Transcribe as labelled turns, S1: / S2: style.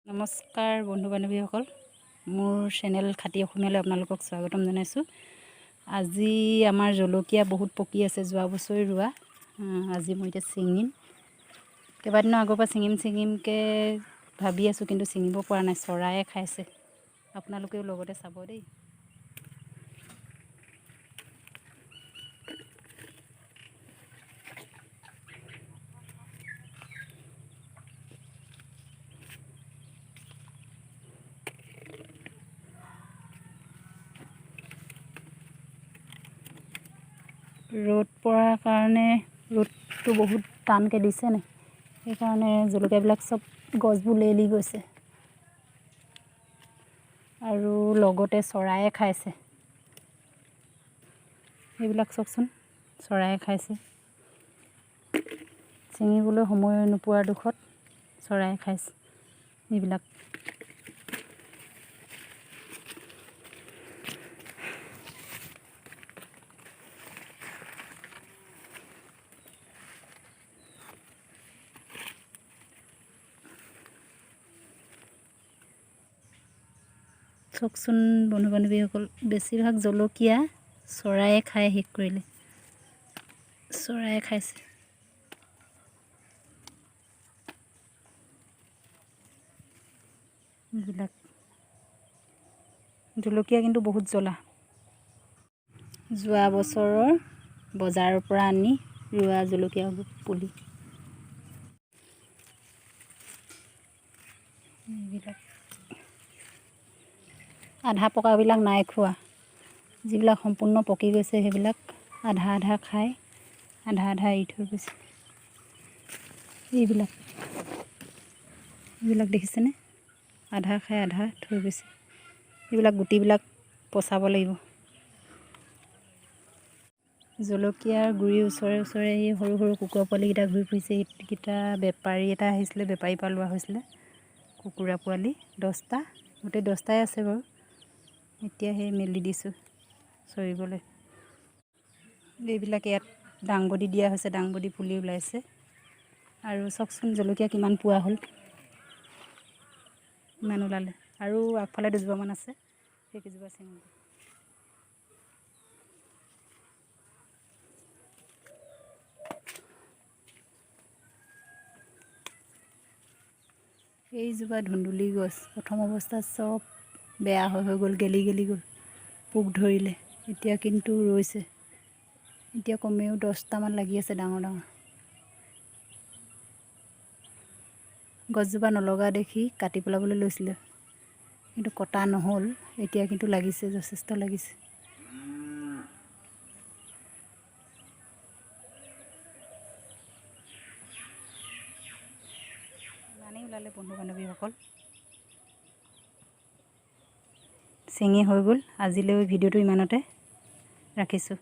S1: নমস্কাৰ বন্ধু বান্ধৱীসকল, মোৰ চেনেল খাটি অসমীয়ালৈ আপোনালোকক স্বাগতম জনাইছোঁ। আজি আমাৰ জলকীয়া বহুত পকি আছে, যোৱা বছৰে ৰোৱা। আজি মই এতিয়া ছিঙিম। কেইবাদিনৰ আগৰ পৰা ছিঙিম ছিঙিমকৈ ভাবি আছোঁ, কিন্তু ছিঙিব পৰা নাই, চৰায়ে খাইছে। আপোনালোকেও লগতে চাব দেই। ৰ'দ পৰাৰ কাৰণে, ৰ'দটো বহুত টানকৈ দিছে নে, সেইকাৰণে জলকীয়াবিলাক চব গছবোৰ লেলি গৈছে আৰু লগতে চৰায়ে খাইছে। এইবিলাক চাওকচোন, চৰায়ে খাইছে। ছিঙিবলৈ সময় নোপোৱাৰ দুখত চৰায়ে খাইছে এইবিলাক। চাওকচোন বন্ধু বান্ধৱীসকল, বেছিভাগ জলকীয়া চৰায়ে খাই শেষ কৰিলে, চৰায়ে খাইছে। এইবিলাক জলকীয়া কিন্তু বহুত জ্বলা। যোৱা বছৰৰ বজাৰৰ পৰা আনি ৰোৱা জলকীয়া পুলি এইবিলাক। আধা পকাবিলাক নাই খোৱা, যিবিলাক সম্পূৰ্ণ পকি গৈছে সেইবিলাক আধা আধা খাই আধা আধা এৰি থৈ গৈছে। এইবিলাক এইবিলাক দেখিছেনে, আধা খাই আধা থৈ গৈছে। এইবিলাক গুটিবিলাক পচাব লাগিব। জলকীয়াৰ গুৰিৰ ওচৰে ওচৰে এই সৰু সৰু কুকুৰা পোৱালিকেইটা ঘূৰি ফুৰিছে। এইকেইটা বেপাৰী এটা আহিছিলে, বেপাৰীৰ পৰা লোৱা হৈছিলে কুকুৰা পোৱালি 10টা, গোটেই 10টাই আছে বাৰু। এতিয়া সেই মেলি দিছোঁ চৰিবলৈ। এইবিলাক ইয়াত দাংবডি দিয়া হৈছে, দাংবডি পুলি ওলাইছে। আৰু চাওকচোন জলকীয়া কিমান পোৱা হ'ল, ইমান ওলালে। আৰু আগফালে দুজোপামান আছে, সেইকেইজোপা ছিঙিব। এইজোপা ধুন্দুলি গছ প্ৰথম অৱস্থাত চব বেয়া হৈ হৈ গ'ল, গেলি গেলি গ'ল, পোক ধৰিলে। এতিয়া কিন্তু ৰৈছে, এতিয়া কমেও 10টামান লাগি আছে ডাঙৰ ডাঙৰ। গছজোপা নলগা দেখি কাটি পেলাবলৈ লৈছিলে, কিন্তু কটা নহ'ল। এতিয়া কিন্তু লাগিছে, যথেষ্ট লাগিছে। ইমানেই ওলালে বন্ধু বান্ধৱীসকল, ছিঙি হৈ গ'ল। আজিলৈ ভিডিঅ'টো ইমানতে ৰাখিছোঁ।